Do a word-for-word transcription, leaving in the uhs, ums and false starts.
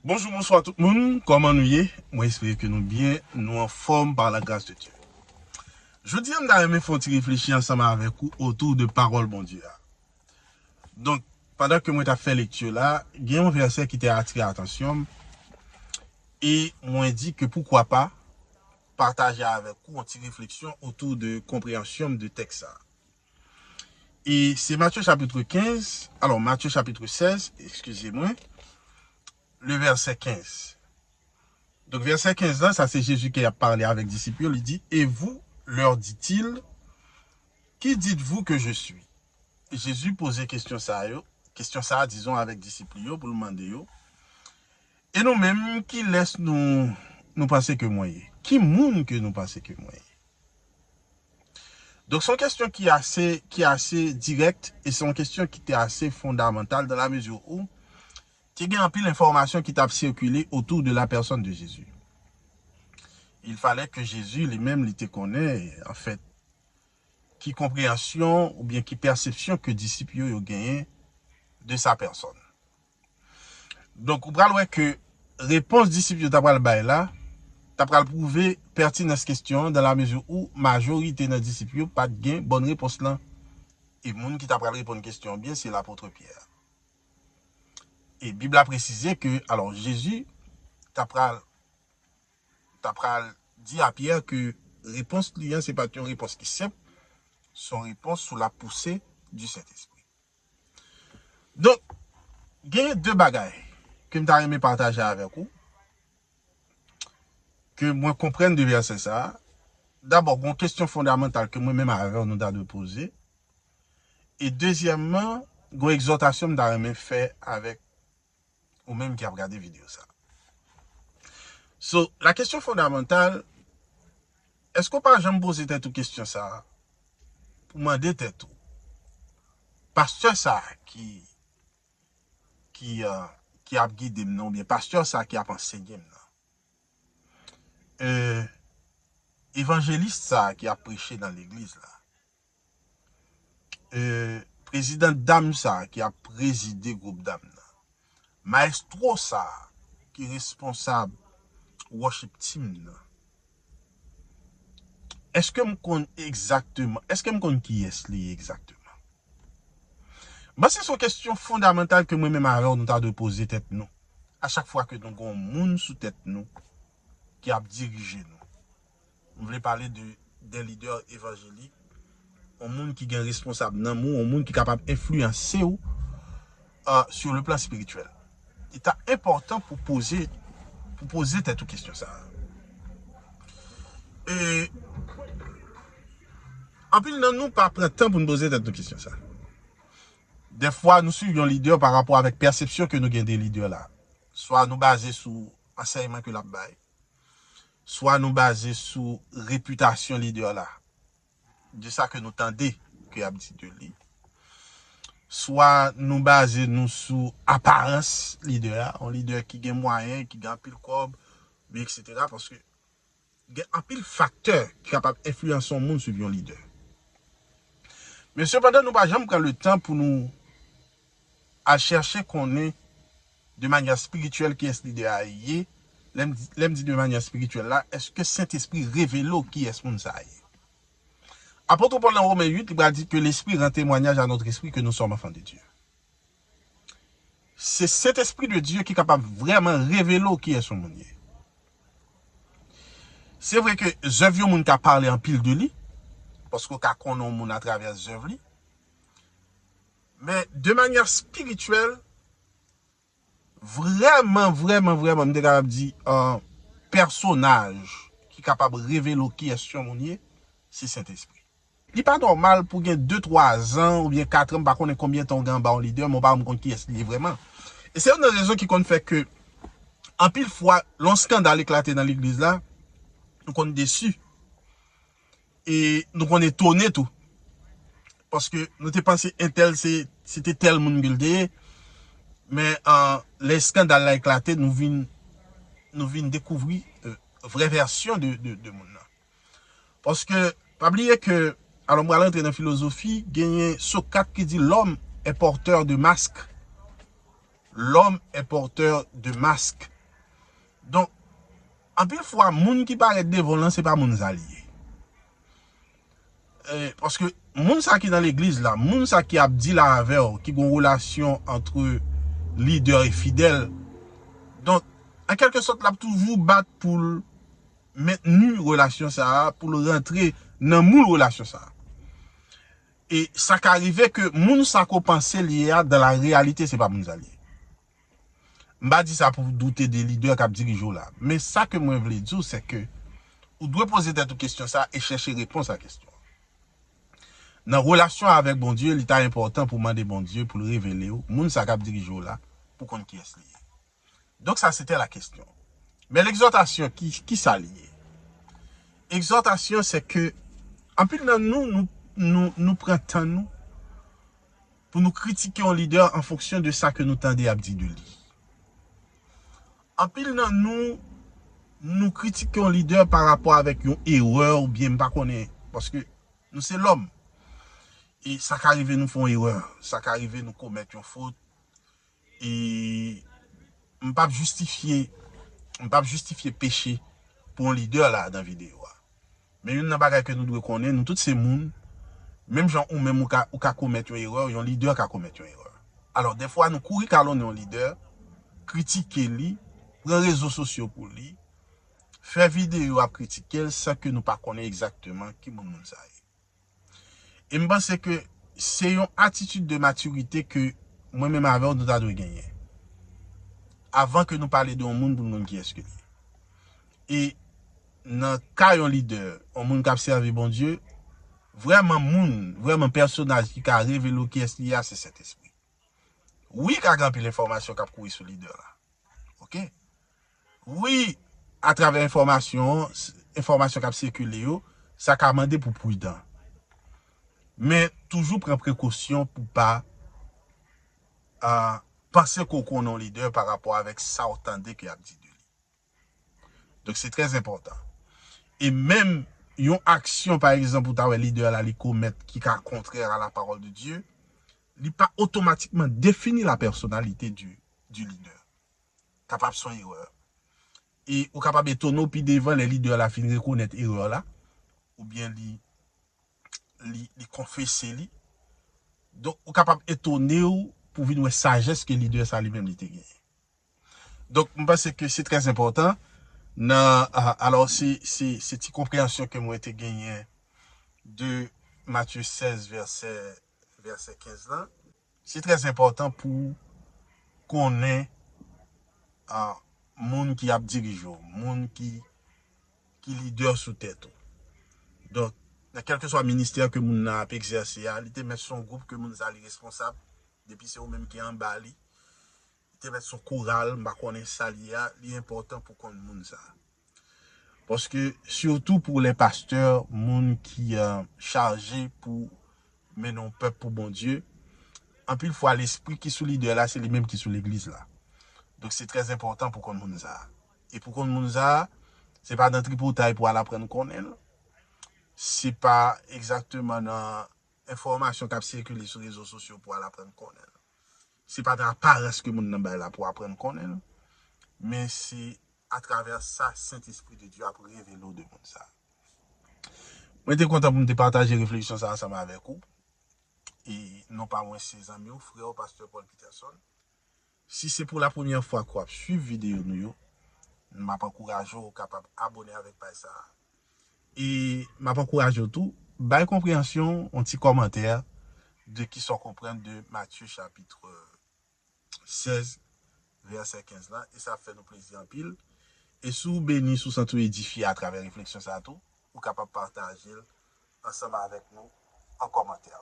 Bonjou, bonswa tout moun, kòman nou ye? Mwen espere ke nou byen, nou anfòm pa la gras de Dye. Jodi a, m ta renmen fè yon ti reflechi ansanm avèk ou otou de pawòl Bondye a. Donk, pandan ke mwen t ap fè lekti la, gen yon vèsè ki te atire atansyon m, e mwen di ke poukwa pa pataje avèk ou yon ti refleksyon otou de konpreyansyon m de tèks sa. E se Matye chapit kenz, alò, Matye chapit sèz, eskize mwen, le vèsè kenz. Donk, vèsè kenz la, sa se Jezi ki ap pale avèk disip yo, li di, "Et vous, leur dit-il, qui dites-vous que je suis?" Jezi poze kesyon sa yo, kesyon sa, dizon, avèk disip li yo, pou l mande yo, "E nou menm, kilès nou, nou panse ke mwen ye? Ki moun ke nou panse ke mwen ye?" Donk, se yon kesyon ki ase, ki ase dirèk, e se yon kesyon ki te ase fondamantal, dans la mesure où te gen anpil enfòmasyon ki t ap sikile otou de la pèsòn de Jezi. Il fallait que Jezi li menm li te konnen, anfèt, ki konpreyansyon oubyen ki pèsepsyon ke disip yo, yo genyen de sa pèsòn. Donk, ou pral wè ke repons disip yo ta pral bay la, ta pral pwouve pètinans kesyon an, dans la mesure où majorite nan disip yo pa t gen bòn repons lan. E moun ki ta pral reponn kesyon an byen, se lapot Pyè. E Bib la presize ke, alò, Jezi ta pral, ta pral di a Pyè ke repons li an, se pa t yon repons ki senp, se yon repons sou la poussée du Saint-Esprit. Donk, genyen de bagay ke m ta renmen pataje avèk ou, ke mwen konprann de vèsè sa a. Dabò, gen yon kesyon fondamantal ke mwen menm avè w nou ta dwe poze. E dezyèmman, gen yon egzòtasyon m ta renmen fè avèk ou menm ki ap gade videyo sa. So, la kesyon fondamantal, èske w pa janm poze tèt ou kesyon sa a? Pou mande tèt ou, pastè sa a ki, ki, euh, ki ap gide m nan, oubyen pastè sa a ki ap ansenye m nan, euh, evanjelis sa a ki ap preche nan legliz la, euh, prezidan dam sa a ki ap prezide gwoup dam nan, mayestwo sa a ki responsab worship team nan, èske m konn egzakteman, èske m konn kiyès li ye egzakteman? M panse se yon kesyon fondamantal ke mwen menm avè w nou ta dwe poze tèt nou a chak fwa ke nou gen yon moun sou tèt nou ki ap dirije nou. M vle pale de, de lidè evanjelik, yon moun ki gen responsab nanm ou, yon moun ki kapab enfliyanse w, euh, sur le plan spirituel. Li ta enpòtan pou poze, pou poze tèt ou kesyon sa a. E anpil nan nou pa pran tan pou n poze tèt nou kesyon sa a. Dèfwa, nou swiv yon lidè pa rapò avèk pèsepsyon ke nou gen de lidè la. Swa nou baze sou ansèyman ke l ap bay, swa nou baze sou repitasyon lidè la, de sa ke nou tande ke y ap di de li, swa nou baze nou sou aparans lidè a, yon lidè ki gen mwayen, ki gen anpil kòb, men etsetera, paske gen anpil faktè ki kapab enfliyanse yon moun swiv yon lidè. Men sepandan, nou pa janm pran le tan pou nou al chèche konnen de manyè espirityèl kiyès lidè a ye. Lè m di, lè m di de manyè espirityèl la, èske Sentespri revele w kiyès moun sa a ye? Apot Pòl nan Women uit, li pral di ke Lespri rend témoignage à notre esprit que nous sommes enfants de Dieu. Se Sentespri de Dye ki kapab vrèman revele w kiyès yon moun ye. Se vre ke zèv yon moun ka pale anpil de li, paske w ka konnen yon moun atravè zèv li. Men de manyè espirityèl, vrèman, vrèman, vrèman, m te kapab di, euh, pèsonaj ki kapab revele w kiyès yon moun ye, se Sentespri. Li pa nòmal pou gen de, twa zan oubyen kat an, m pa konnen konbyen tan w gen anba yon lidè, men w pa janm konn kiyès li ye vrèman. E se youn nan rezon ki konn fè ke, anpil fwa, lè yon eskandal eklate nan legliz la, nou konn desi. E nou konn etone tou. Paske nou te panse entèl se, se te tèl moun ke l te ye. Men, euh, lè eskandal la eklate, nou vin, nou vin dekouvri, euh, vrè vèsyon de, de, de moun nan. Paske, pa bliye ke, alò, m pral rantre nan filozofi, genyen Socrate ki di, l'homme est porteur de masques. L'homme est porteur de masques. Donk, anpil fwa, moun ki parèt devan w lan, se pa moun sa li ye. Eh, paske moun sa ki nan legliz la, moun sa ki ap di la avè w, ki gon relasyon antre lidè e fidèl, donk, an kèlke sòt, l ap toujou bat pou l mentni relasyon sa a, pou l rantre nan moul relasyon sa a. E sa ka rive ke moun sa ke w panse l ye a, dan la reyalite, se pa moun sa l ye. M pa di sa pou doute de lidè k ap dirije w la. Men sa ke mwen vle di w, se ke ou dwe poze tèt ou kesyon sa e chèche repons a kesyon. Nan relasyon avèk Bondye, li ta enpòtan pou mande Bondye pou l revele w moun sa k ap dirije w la, pou konn kiyès li ye. Donk, sa se te la kesyon. Men legzòtasyon, ki, ki sa li ye? Egzòtasyon, se ke anpil nan nou, nou, nou, nou pran tan nou pou nou kritike yon lidè an fonksyon de sa ke nou tande y ap di de li. Anpil nan nou, nou kritike yon lidè pa rapò avèk yon erè oubyen m pa konnen, paske nou se lòm. E sa ka rive nou fè yon erè, sa ka rive nou komèt yon fot, e m p ap jistifye, m p ap jistifye peche pou yon lidè la dan videyo a. Men youn nan bagay ke nou dwe konnen, nou tout se moun, menm jan ou menm ou ka, ou ka komèt yon erè, yon lidè ka komèt yon erè. Alò, dèfwa nou kouri kalonnen yon lidè, kritike li, pran rezo sosyo pou li, fè videyo ap kritike l san ke nou pa konnen egzakteman ki moun moun sa ye. E m panse ke se yon atitid de matirite ke mwen menm avè w nou ta dwe genyen. Avan ke nou pale de yon moun pou nou konn kiyès ke li ye. E nan ka yon lidè, yon moun k ap sèvi Bondye, vrèman moun, vrèman pèsonaj ki ka revele w kiyès li ye a, se Sentespri. Wi, ka gen anpil enfòmasyon k ap kouri sou lidè la. Oke? Wi, atravè enfòmasyon, enfòmasyon k ap sikile yo, sa ka mande pou pridan. Men toujou pran prekosyon pou pa, ah, panse ke w konnen yon lidè pa rapò avèk sa w tande ke y ap di de li. Donk, se trè enpòtan. E menm yon aksyon, pa egzanp, ou ta wè lidè la li komèt ki ka kontrè a la parole de Dieu, li pa otomatikman defini la personnalité du, du leader. Kapab se yon erè. E ou kapab etone w pi devan lè lidè la fin rekonèt erè la, oubyen li, li, li konfese li. Donk, ou kapab etone w pou vin wè sajès ke lidè sa li menm li te genyen. Donk, m panse ke se trè enpòtan nan, a, alò, se, se, se ti konpreyansyon ke mwen te genyen de Matye sèz, vèsè, vèsè kenz lan. Se trè enpòtan pou konnen, a, moun ki ap dirije w, moun ki, ki lidè sou tèt ou. Donk, nan kèlkeswa ministè ke moun nan ap egzèse a, li te mèt se yon gwoup ke moun sa li responsab, depi se ou menm ki anba li, li te mèt se yon koral, m pa konnen sa li ye a, li enpòtan pou konn moun sa. Paske, sitou pou lè pastè, moun ki, eh, chaje pou mennen yon pèp pou Bondye, anpil fwa lespri ki sou lidè la, se li menm ki sou legliz la. Donk, se trè enpòtan pou konn moun sa. E pou konn moun sa, se pa nan tripotay pou al aprann konnen l. Se pa egzakteman nan enfòmasyon k ap sikile sou rezo sosyo pou al aprann konnen l. Se pa nan aparans ke moun nan bay la pou aprann konnen l, men se atravè sa Sentespri de Dye ap revele w de moun sa. Mwen te kontan pou m te pataje refleksyon sa ansanm avèk ou. E non pa mwen se zanmi w, frè w, pastè Paul Peterson. Si se pou la premyè fwa ke w ap swiv videyo nou yo, m ap ankouraje w kapab abone avèk paj sa a. E m ap ankouraje w tou, bay konpreyansyon, yon ti kòmantè de kisa w konprann de Matye chapit sèz, vèsè kenz lan, e sa ap fè nou plezi anpil. E si w beni, si w santi w edifye atravè refleksyon sa a tou, ou kapab pataje l ansanm avèk nou an kòmantè.